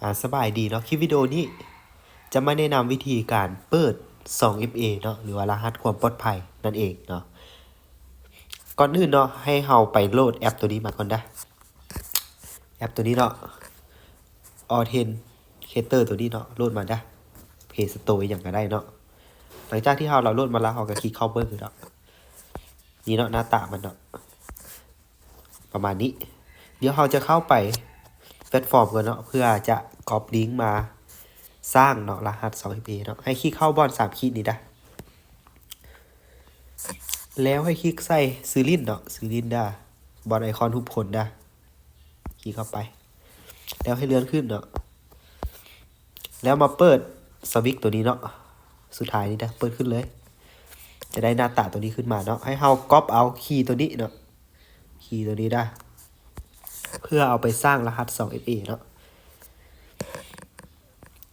ອາ ສະບາຍດີເນາະ, ຄລິບວິດີໂອນີ້ຈະມາແນະນຳວິທີການເປີດສອງເອັຟເອເນາະ ຫຼືວ່າລະຫັດຄວາມປອດໄພນັ້ນເອງເນາະ. ກ່ອນອື່ນເນາະ ໃຫ້ເຮົາໄປໂຫຼດແອັບໂຕນີ້ມາກ່ອນເດີ້. ແອັບໂຕນີ້ເນາະ Authenticator ໂຕນີ້ເນາະ ໂຫຼດມາເດີ້. Play Store ອີ່ຫຍັງກໍໄດ້ເນາະ. ຫຼັງຈາກທີ່ເຮົາດາວໂຫຼດມາແລ້ວ ເຮົາກໍຄລິກເຂົ້າເບິ່ງເນາະ. ນີ້ເນາະ ໜ້າຕາມັນເນາະ ປະມານນີ້. ດຽວເຮົາຈະເຂົ້າໄປແພລດຟອມກ່ອນເນາະ ເພື່ອຈະກັອບລິງມາສ້າງເນາະ ລະຫັດສອງເອັຟເອເນາະ. ໃຫ້ຄລິກເຂົ້າບ່ອນສາມຂີດນີ້ເດີ້ ແລ້ວໃຫ້ຄລິກໃສ່ຊື່ຫຼິ້ນເນາະ ຊື່ຫຼິ້ນເດີ້ ບ່ອນໄອຄອນຮູບຄົນເດີ້. ຄລິກເຂົ້າໄປ ແລ້ວໃຫ້ເລື່ອນຂຶ້ນເນາະ ແລ້ວມາເປີດສະວິດໂຕນີ້ເນາະ ສຸດທ້າຍນີ້ເດີ້ ເປີດຂຶ້ນເລີຍ ຈະໄດ້ໜ້າຕາໂຕນີ້ຂຶ້ນມາເນາະ. ໃຫ້ເຮົາກັອບເອົາຄີໂຕນີ້ເນາະ ຄີໂຕນີ້ເດີ້ ເພື່ອເອົາໄປສ້າງລະຫັດສອງເອັຟເອເນາະ.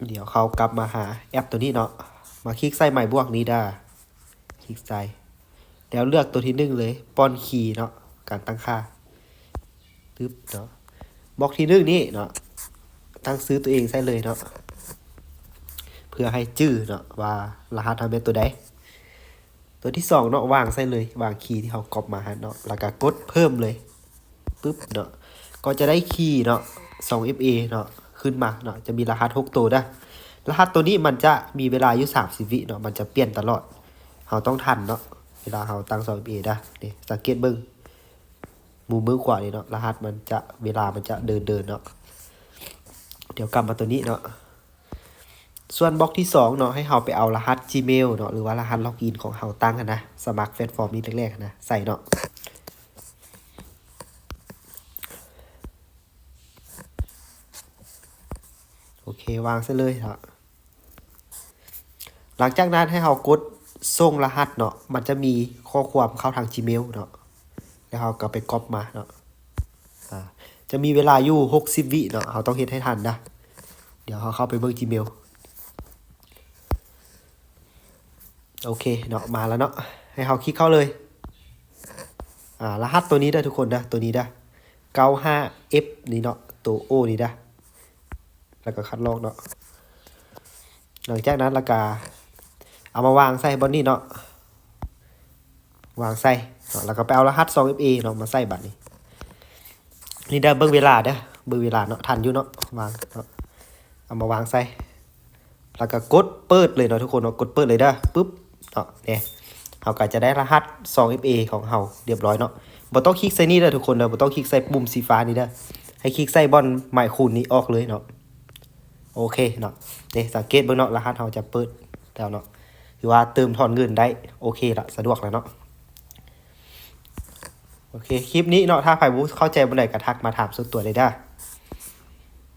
ດຽວເຮົາກັບມາຫາແອັບໂຕນີ້ເນາະ ມາຄລິກໃສ່ໝາຍບວກນີ້ເດີ້ ຄລິກໃສ່ ແລ້ວເລືອກໂຕທີໜຶ່ງເລີຍ ປ້ອນຄີເນາະ ການຕັ້ງຄ່າ ປຶບເນາະ. ບລັອກທີໜຶ່ງນີ້ເນາະ ຕັ້ງຊື່ໂຕເອງໃສ່ເລີຍເນາະ ເພື່ອໃຫ້ຈື່ເນາະວ່າລະຫັດເຮົາແມ່ນໂຕໃດ. ໂຕທີສອງເນາະ ວາງໃສ່ເລີຍ ວາງຄີທີ່ເຮົາກັອບມາຫັ້ນເນາະ ແລ້ວກໍກົດເພີ່ມເລີຍ ປຶບເນາະ ກໍຈະໄດ້ຄີເນາະ ສອງເອັຟເອເນາະ ຂຶ້ນມາເນາະ. ຈະມີລະຫັດຫົກໂຕເດີ້. ລະຫັດໂຕນີ້ມັນຈະມີເວລາຢູ່ສາມສິບວິເນາະ ມັນຈະປ່ຽນຕະຫຼອດ ເຮົາຕ້ອງທັນເນາະ ເວລາເຮົາຕັ້ງສອງເອັຟເອເດີ້. ນີ້ ສັງເກດເບິ່ງ ມຸມເບື້ອງຂວານີ້ເນາະ ລະຫັດມັນຈະ ເວລາມັນຈະເດີນໆເນາະ. ດຽວກັບມາໂຕນີ້ເນາະ ສ່ວນບລັອກທີສອງເນາະ ໃຫ້ເຮົາໄປເອົາລະຫັດ Gmail ເນາະ ຫຼືວ່າລະຫັດລັອກອິນຂອງເຮົາຕັ້ງຫັ້ນນະ ສະໝັກແພລດຟອມນີ້ແລກໆຫັ້ນນະ ໃສ່ເນາະ. ໂອເຄ ວາງໃສ່ເລີຍເນາະ. ຫຼັງຈາກນັ້ນໃຫ້ເຮົາກົດສົ່ງລະຫັດເນາະ ມັນຈະມີຂໍ້ຄວາມເຂົ້າທາງ Gmail ເນາະ ແລ້ວເຮົາກໍໄປກັອບມາເນາະ. ອາ ຈະມີເວລາຢູ່ຫົກສິບວິເນາະ ເຮົາຕ້ອງເຮັດໃຫ້ທັນນະ. ດຽວເຮົາເຂົ້າໄປເບິ່ງ Gmail. ໂອເຄເນາະ ມາແລ້ວເນາະ ໃຫ້ເຮົາຄລິກເຂົ້າເລີຍ. ອາ ລະຫັດໂຕນີ້ເດີ້ທຸກຄົນເດີ້ ໂຕນີ້ເດີ້ ເກົ້າຫ້າເອັຟ ນີ້ເນາະ ໂຕ O ນີ້ເດີ້ ແລ້ວກໍຄັດລອກເນາະ. ຫຼັງຈາກນັ້ນລະກະເອົາມາວາງໃສ່ບ່ອນນີ້ເນາະ ວາງໃສ່ເນາະ ແລ້ວກໍໄປເອົາລະຫັດສອງເອັຟເອເນາະ ມາໃສ່ບາດນີ້. ນີ້ເດີ້ ເບິ່ງເວລາເດີ້ ເບິ່ງເວລາເນາະ ທັນຢູ່ເນາະ ວາງເນາະ ເອົາມາວາງໃສ່ ແລ້ວກໍກົດເປີດເລີຍເນາະທຸກຄົນເນາະ ກົດເປີດເລີຍເດີ້ ປຶບເນາະ. ເດ້ ເຮົາກໍຈະໄດ້ລະຫັດສອງເອັຟເອຂອງເຮົາຮຽບຮ້ອຍເນາະ. ບໍ່ຕ້ອງຄລິກໃສ່ນີ້ເດີ້ທຸກຄົນເດີ້ ບໍ່ຕ້ອງຄລິກໃສ່ປຸ່ມສີຟ້ານີ້ເດີ້ ໃຫ້ຄລິກໃສ່ບ່ອນໝາຍຄູນນີ້ອອກເລີຍເນາະ. ໂອເຄເນາະ ເດ້ ສັງເກດເບິ່ງເນາະ ລະຫັດເຮົາຈະເປີດແລ້ວເນາະ ຖືວ່າເຕີມຖອນເງິນໄດ້ ໂອເຄລະ ສະດວກແລ້ວເນາະ. ໂອເຄ ຄລິບນີ້ເນາະ ຖ້າໃຜບໍ່ເຂົ້າໃຈບ່ອນໃດກໍທັກມາຖາມສ່ວນຕົວໄດ້ເດີ້.